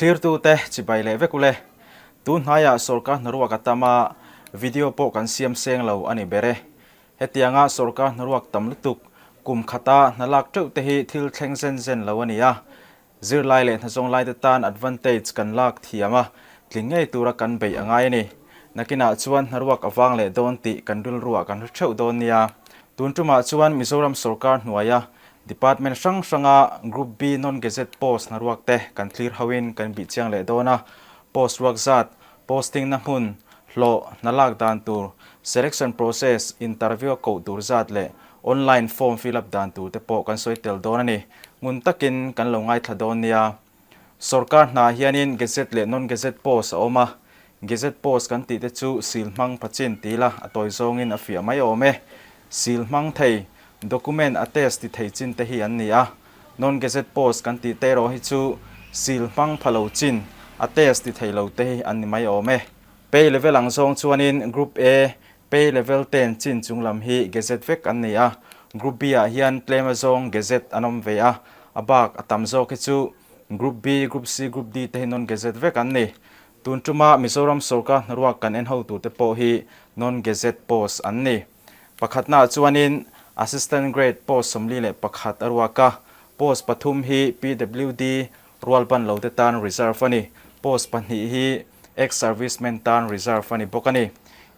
Thlirtute chibai leh vek ule. Tun hnaiah sawrkar hnaruak a tam a, video pawh kan siam seng lo a ni ber e. Hetianga sawrkar hnaruak tam lutuk kum khata hna lak teuh te hi thil thleng zen zen lo a ni a. Zirlai leh hnazawng laite tan advantage kan lak thiam a, tling ngei tura kan beih a ngai a ni. Nakinah chuan hnaruak a vang leh dawn tih kan rilruah kan hre theuh dawn nia. Tun tumah chuan Mizoram sawrkar hnuaia department hrang hranga Group B non-gazette post hnaruak te kan thlir hoin kan bih chiang leh dawn a. Post ruak zat, posting na hmun, hlawh, hna lak dan tur, selection process, interview a koh tur zat leh Online form fill up dan tur te pawh kan sawi tel dawn a ni. Ngun takin kan lo ngaithla dawn nia. Sorkar hna hianin Gazette leh non-Gazette post a awm a. Gazette post kan tih te chu sil hmang pachin ti ila a tawi zawngin a fiah mai awm e. Sil hmang thei, document a test ti thei chin te hi an ni a. Non-Gazette post kan tih te erawh hi chu sil hmang pha lo chin, a test ti thei lo te hi an ni mai awm e. Pay level ang zawng chuanin Group A, Pay level ten chin chung lam hi gazette vek an ni a, Group B ah hian tlem azawng gazette an awm ve a, a bak a tam zawk hi chu Group B, Group C, Group D te hi non gazette vek an ni. Tun tuma Mizoram sawrkar hnaruak kan en ho turte pawh hi non gazette post an ni. Pakhatnaah chuanin Assistant Grade post 41 a ruak a, post pathum hi PWD Rualban lote tan reserve a ni. Post pahnih hi ex-servicemen tan reserve a ni bawk a ni.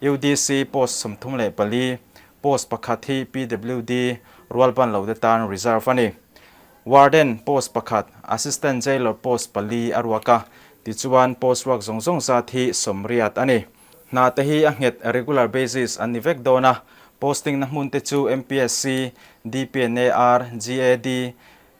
UDC post 34, post pakhat hi PWD rualban lote tan reserve a ni. Warden post pakhat, Assistant Jailer post pali a ruak a, tichuan post ruak zawng zawng zat hi 80 a ni. Hna te hi a nghet regular basis an ni vek dawn a, posting na hmun te chu MPSC, DPNAR, GAD,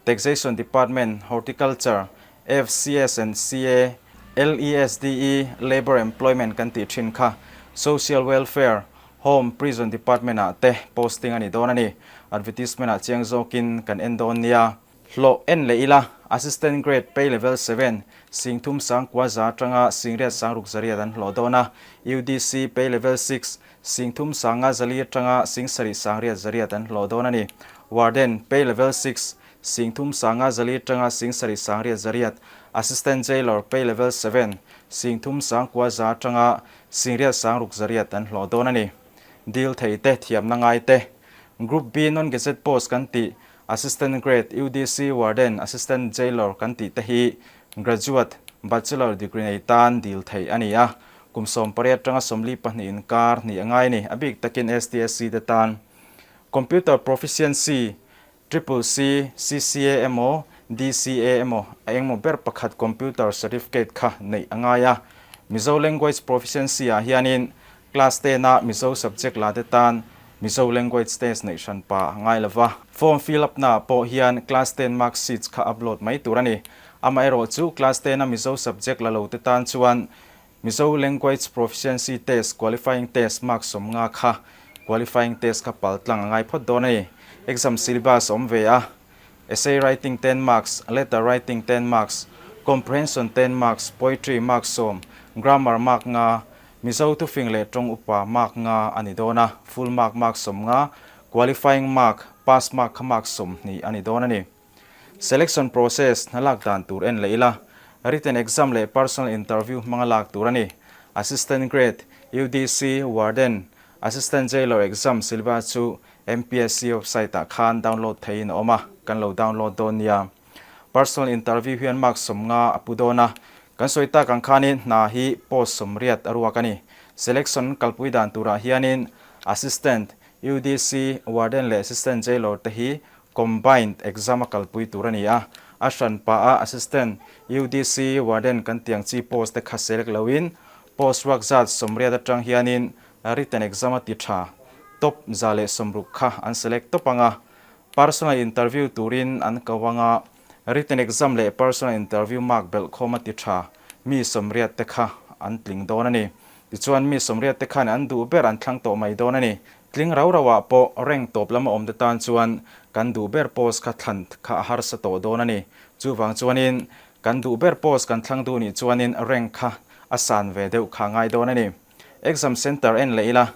Taxation Department, Horticulture, FCS and CA, LESDE, Labour Employment kan tih thin kha Social Welfare, Home, Prison Department ah te posting a ni dawn a ni. Advertisement ah chiang zawkin kan en dawn nia. Hlawh en leh ila, Assistant Grade Pay Level 7, 3000 900 atanga 86 600 an hlawh dawn a, UDC Pay Level 6, 3000 504 atanga 7600 800 an hlawh dawn a ni. Warden, Pay Level 6, 3504 atanga 7600 800, Assistant Jailer, Pay Level 7, 3900 atanga 8600 an hlawh dawn a ni. Dil thei te, thiamna ngai te. Group B Non-Gazette Post kan tih, Assistant Grade, UDC, Warden, Assistant Jailer kan tih te hi Graduate, Bachelor degree nei tan dil theih a ni a. Kum 18 atanga 42 inkar hnih a ngai a ni, a bik takin STSC te tan. Computer Proficiency, Triple C, CCA emaw, DCA emaw, a engmaw ber pakhat computer certificate kha neih a ngai a. Mizo Language Proficiency ah hianin Class ten a Mizo subject la te tan Mizo Language test neih hran pa a ngai lova. Form fill up na ah pawh hian Class ten mark sheets kha upload mai tur a ni. Amaherawh chu Class ten a Mizo subject la lo te tan chuan Mizo Language Proficiency Test Qualifying Test mark 50 kha Qualifying Test kha pal tlang a ngai phawt dawn a ni. Exam syllabus a awm ve a, Essay Writing 10 marks, Letter Writing 10 marks, Comprehension 10 marks, Poetry mark 10, Grammar mark 5, Mizo thufing leh tawng upa mark 5 a ni dawn a, Full mark mark 50, Qualifying mark, Pass mark kha mark 20 a ni dawn a ni. Selection process hna lak dan tur en leh ila, written exam leh personal interview hmanga lak tur a ni. Assistant Grade, UDC, Warden, Assistant Jailer exam syllabus chu MPSC website ah khan download theihin a awm a, kan lo download dawn nia. Personal interview hian mark 50 a pu dawn a, kan sawi tak ang khanin hna hi post 80 a ruak a ni. Selection kalpui dan turah hianin Assistant, UDC, Warden leh Assistant Jailer te hi Combined exam a kalpui tur a ni a, a hran pah a Assistant, UDC, Warden kan tih ang chi post te kha select loin post ruak zat 80 atang hianin written exam a ti tha top 160 kha an select tawp ang a, personal interview turin an ko ang a, written exam leh personal interview mark belh khawm a ti tha mi 80 te kha an tling dawn a ni. Tichuan mi 80 te khan an duh ber an thlang tawh mai dawn a ni. Tling rau rauah pawh rank tawp lama awmte tan chuan kan duh ber post kha thlan kha a harsa tawh dawn a ni. Chuvang chuanin kan duh ber post kan thlang duh nih chuanin rank kha a san ve deuh kha ngai dawn a ni. Exam center en leh ila.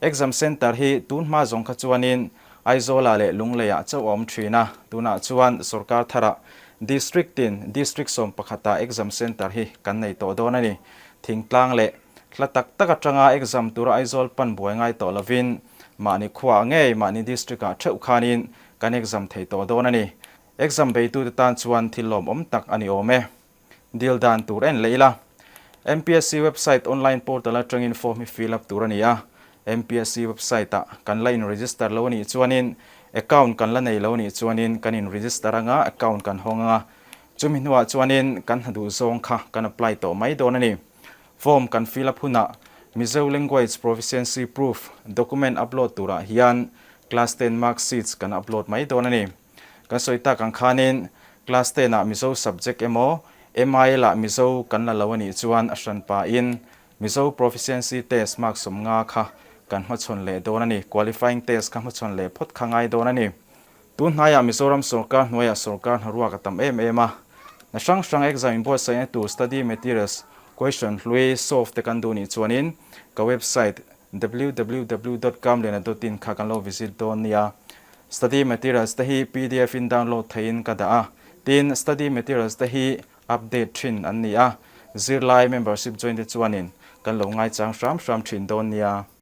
Exam center hi tun hma zawng kha chuanin Aizawlah leh Lungleiah chauh a awm thin a, tunah chuan sorkar tharah District tin District 11 ah exam centre hi kan nei tawh dawn a ni. Thingtlang leh hla tak tak atanga exam tura Aizawl pan buai ngai tawh lovin mahni khuaah ngei mahni district ah theuh khanin kan exam thei tawh dawn a ni. Exam beitute tan chuan thil lawmawm tak a ni awm e. Dil dan tur en leh ila. MPSC website online portal atangin form hi fill up tur a ni a. MPSC website ah kan la in register lo a nih chuanin account kan la nei lo a nih chuanin kan in register anga account kan hawng anga chumi hnuah chuanin kan hna duh zawng kha kan apply tawh mai dawn a ni. Form kan fill up hunah Mizo Language Proficiency Proof document upload turah hian Class 10 mark sheets kan upload mai dawn a ni. Kan sawi tak ang khanin Class 10 ah Mizo subject emaw MIL ah Mizo kan la lo a nih chuan a hranpa in Mizo Proficiency Test mark 50 kha kan hmachhawn leh dawn a ni. Qualifying test kha hmachhawn leh phawt kha ngai dawn a ni. Tun hnaiah Mizoram sorkar hnuaiah sorkar hnaruak a tam em em a. Hna hrang hrang exam inbuatsaihna tur study materials, question hlui, solve te kan duh nih chuanin ka website www dot kamliana dot in kha kan lo visit dawn nia. Study materials te hi pdf in download theihin ka dah a. Tin, study materials te hi update thin an ni a. Zirlai membership join te chuanin kan lo ngaichang hram hram thin dawn nia.